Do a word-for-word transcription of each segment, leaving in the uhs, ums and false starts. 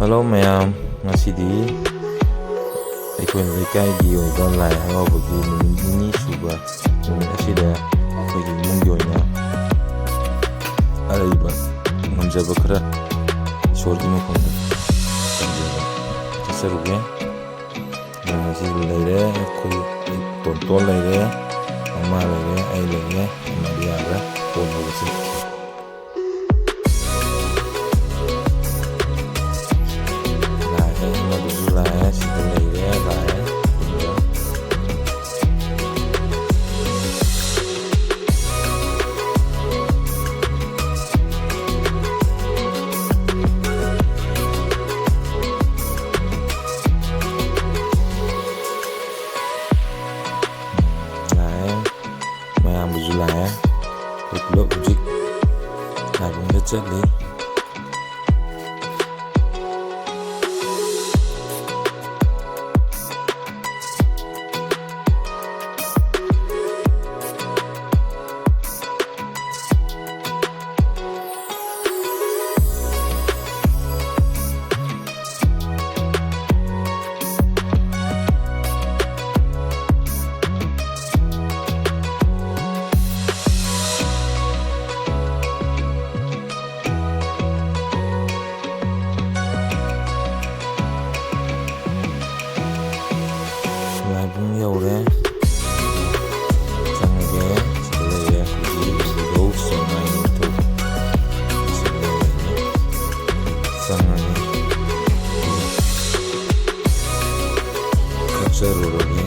Hello ꯃꯌꯥꯝ, ꯉꯁꯤꯗꯤ ꯑꯩꯈꯣꯏ ꯂꯩꯀꯥꯏꯒꯤ ꯑꯣꯏꯕ ꯂꯥꯏ ꯍꯔꯥꯎꯕꯒꯤ ꯅꯨꯃꯤꯠ ꯅꯤꯅꯤ ꯁꯨꯕ ꯅꯨꯃꯤꯠ ꯑꯁꯤꯗ ꯑꯩꯈꯣꯏꯒꯤ ꯏꯃꯨꯡꯒꯤ ꯑꯣꯏꯅ ꯑꯔꯩꯕ ꯉꯝꯖꯕ ꯈꯔ ꯏꯁꯣꯔꯒꯤ ꯃꯐꯝꯗ ꯇꯧꯖꯕ ꯆꯠꯆꯔꯨꯒꯦ꯫ ꯑ, ꯁꯤ ꯂꯩꯔꯦ, ꯑꯩꯈꯣꯏ ꯇꯣꯟꯇꯣꯟ ꯂꯩꯔꯦ, ꯃꯃꯥ ꯂꯩꯔꯦ, ꯑꯩ ꯂꯩꯔꯦ, ꯃꯔꯤꯌꯥꯒ ꯀꯣꯟ ꯂꯧꯕ ꯆꯠꯈꯤ꯫ ꯂꯥꯛꯑꯦ, ꯑꯃꯗꯨꯁꯨ ꯂꯥꯛꯑꯦ, ꯁꯤꯗ ꯂꯩꯔꯦ, ꯂꯥꯛꯑꯦ꯫ ꯂꯥꯛꯑꯦ꯫ ꯃꯌꯥꯝꯕꯁꯨ ꯂꯥꯛꯑꯦ꯫ ꯑꯩꯈꯣꯏ ꯄꯨꯂꯞ ꯍꯧꯖꯤꯛ ꯂꯥꯏꯕꯨꯡꯗ ꯆꯠꯂꯤ꯫ ꯂꯥꯏꯕꯨꯡ ꯌꯧꯔꯦ꯫ ꯆꯪꯉꯒꯦ꯫ ꯁꯤꯗ ꯂꯩꯔꯦ ꯑꯩꯈꯣꯏꯒꯤ ꯏꯕꯨꯙꯧ ꯁꯦꯡꯃꯥꯏ ꯅꯤꯡꯊꯧ꯫ ꯁꯤꯗ ꯂꯩꯔꯦ꯫ ꯆꯪꯉꯒꯦ꯫ ꯀꯛꯆꯔꯨꯔꯒꯦ꯫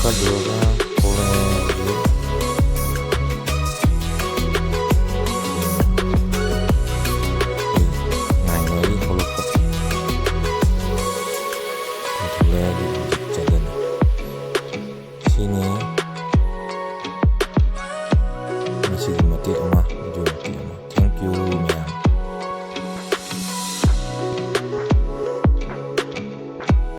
ꯑꯗꯨꯒ